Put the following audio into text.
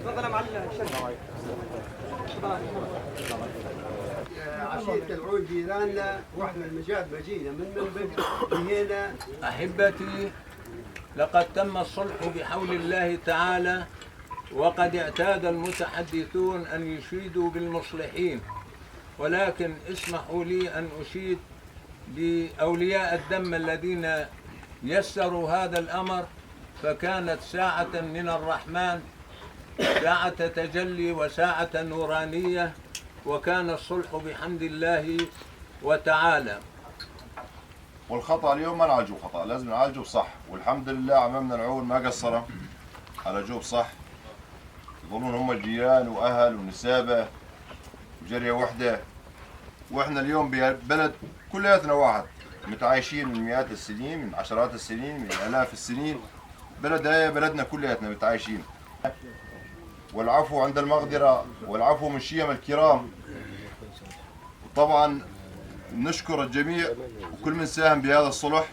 تفضل يا معلم. عشيرة العون جيراننا، واحنا المجاد مجينا من منبج لهنا. أحبتي، لقد تم الصلح بحول الله تعالى، وقد اعتاد المتحدثون أن يشيدوا بالمصلحين، ولكن اسمحوا لي أن أشيد بأولياء الدم الذين يسروا هذا الأمر، فكانت ساعة من الرحمن، ساعة تجلي وساعة نورانية، وكان الصلح بحمد الله وتعالى. والخطأ اليوم ما نعالجه خطأ، لازم نعالجه بصح، والحمد لله عمامنا العون ما قصروا، عالجوه بصح. يظلون هم الجيران واهل ونسابه وجريه وحده، واحنا اليوم ببلد كلياتنا واحد، متعايشين من مئات السنين، من عشرات السنين، من الاف السنين. بلد هاي بلدنا كلياتنا متعايشين. والعفو عند المقدرة، والعفو من شيم الكرام. وطبعا نشكر الجميع وكل من ساهم بهذا الصلح.